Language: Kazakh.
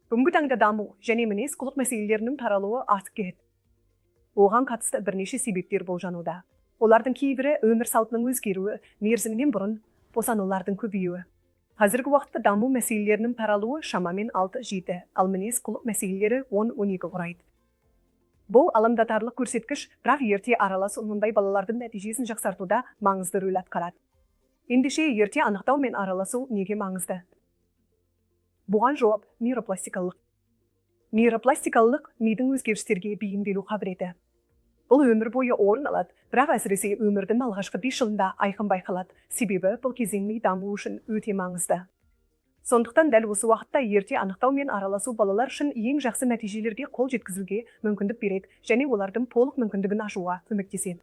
Бүгінгі таңда даму және мінез-құлық мәселелерінің таралуы артып келеді. Оған қатысты бірнеше себептер болжануда. Олардың кейбірі: өмір салтының өзгеруі, мерзімінен бұрын босанулардың көбеюі. Қазіргі уақытта даму мәселелерінің таралуы шамамен 6-7, ал мінез-құлық мәселелері 10-12 құрайды. Бұл алаңдатарлық көрсеткіш, бірақ ерте араласу мұндай балалардың нәтижесін жақсартуда маңызды рөл атқарады. Ендеше, ерте анықтау мен араласу неге маңызды? Бұған жауап: нейропластикалық. Нейропластикалық – мидың өзгерістерге бейімделу қабілеті. Бұл өмір бойы орын алады, бірақ әсіресе өмірдің алғашқы 5 жылында айқын байқалады, себебі бұл кезең ми дамуы үшін өте маңызды. Сондықтан дәл осы уақытта ерте анықтау мен араласу балалар үшін ең жақсы нәтижелерге қол жеткізуге мүмкіндік береді және олардың толық мүмкіндігін ашуға көмектеседі.